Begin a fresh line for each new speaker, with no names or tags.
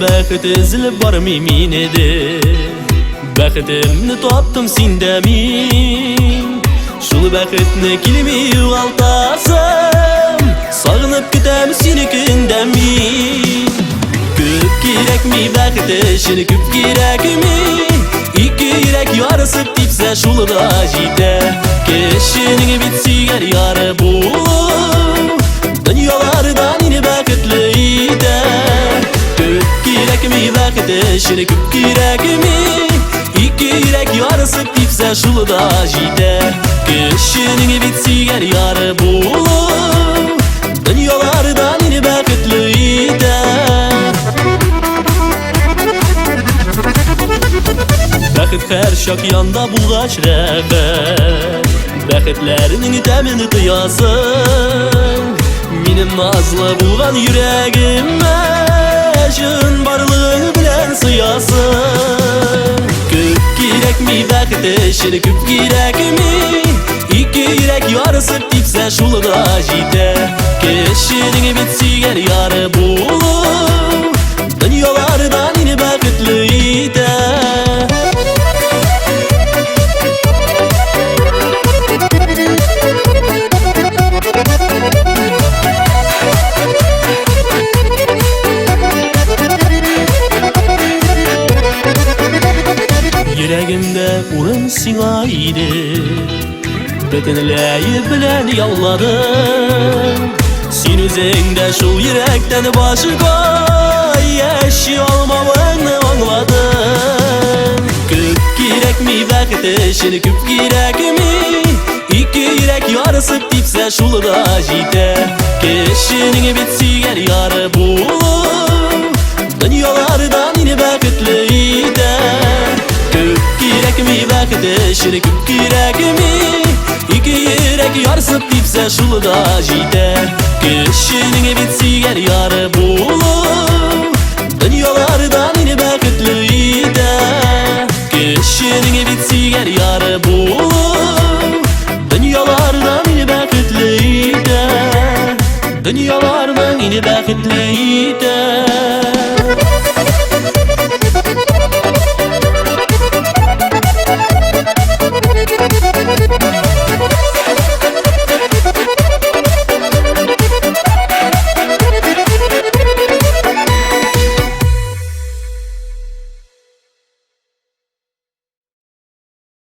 Бәхет эзләп бармыйм мин иде. Бәхетемне таптым синдә мин. Шул бәхетне килми югалтасым. Сагынып көтәм сине көндә мин. Күп кирәкми бәхет өчен, күп кирәкми. Ике йөрәк ярысып типсә, шул да җитә. Кешенең бит сөйгән яры булу дөньяларда мине бәхетле итә. Күп кирәкми бәхет өчен, күп кирәкми. Ике йөрәк ярысып типсә, шул да җитә. Кешенең бит сөйгән яры булу дөньяларда мине бәхетле итә. Бәхет һәр чак янда булгач рәхәт. Бәхетләрнең тәмен тоясың. Минем назлы булган йөрәгемә чын барлыгың белән сыясың. Күп кирәкми бәхет өчен, күп кирәкми. Ике йөрәк ярысып типсә, шул да җитә. Кешенең бит сөйгән яры булу дөньяларда мине бәхетле итә. Йөрәгемдә урын сиңа иде. Бөтенләе белән яуладың. Син үзең дә шул йөрәктән башка яши алмавыңны аңладың. Күп кирәкми бәхет өчен, күп кирәкми. Ике йөрәк ярысып типсә, шул да җитә. Кешенең бит сөйгән яры булу дөньяларда мине бәхетле итә. Күп кирәкми бәхет өчен, күп кирәкми. Ике йөрәк ярсып типсә, шул да җитә. Кешенең бит сөйгән яры булу дөньяларда мине бәхетле итә. Кешенең бит сөйгән яры булу дөньяларда мине бәхетле итә. Дөньяларда мине бәхетле итә.